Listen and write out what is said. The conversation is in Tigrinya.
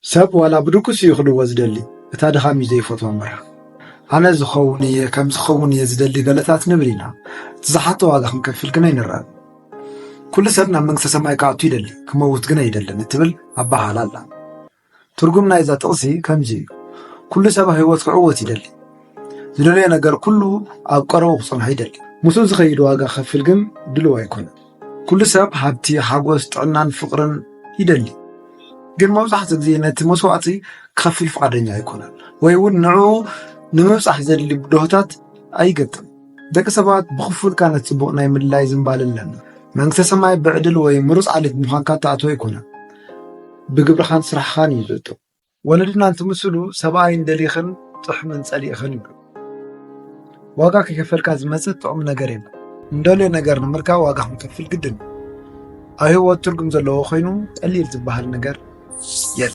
ሰብ ዋላ ብድቁስ እዩ ክልወ ዝደሊ፣ እታ ድኻም እዩ ዘይፈትዋ እምበር። ኣነ ዝኸውን እየ፣ ከም ዝኸውን እየ ዝደሊ ገለታት ንብል ኢና። እቲ ዝሓቶ ዋጋ ክንከፍል ግን ኣይንረኣን። ኩሉ ሰብ ናብ መንግስተ ሰማይ ክኣቱ ይደሊ፣ ክመውት ግን ኣይደልን እትብል ኣበሃህላ ኣላ። ትርጉም ናይዛ ጥቕሲ ከምዚ እዩ። ኩሉ ሰብ ኣብ ህይወት ክዕወት ይደሊ። ዝደለዮ ነገር ኩሉ ኣብ ቀረቡ ክጸንሖ ይደሊ። ምስኡ ዝኸይድ ዋጋ ክኸፍል ግን ድሉው ኣይኮነን። ኩሉ ሰብ ሃብቲ፣ ሓጎስ፣ ጥዕናን ፍቕርን ይደሊ። ግን መብዛሕትኡ ግዜ ነቲ መስዋእቲ ክኸፍል ፍቓደኛ ኣይኮነን፣ ወይ እውን ንዕኡ ንምብጻሕ ዘድሊ ብድሆታት ኣይገጥም። ደቂ ሰባት ብኽፉልካ ነቲ ጽቡቕ ናይ ምድላይ ዝንባለ ኣለና። መንግስተ ሰማይ ብዕድል ወይ ምሩጽ ዓሌት ብምዃንካ እትኣትዎ ኣይኮነን። ብግብርኻን ስራሕኻን እዩ ዝእቶ። ወለድና እንትምስሉ ሰብኣይን ደሊኽን ጥሕምን ጸሊእኽን ይብሉ። ዋጋ ከይከፈልካ ዝመጽእ ጥዑም ነገር የለን። እንደልዮ ነገር ንምርካብ ዋጋ ክንከፍል ግድን እዩ። ኣብ ህይወት ትርጉም ዘለዎ ኮይኑ ቀሊል ዝበሃል ነገር የለን።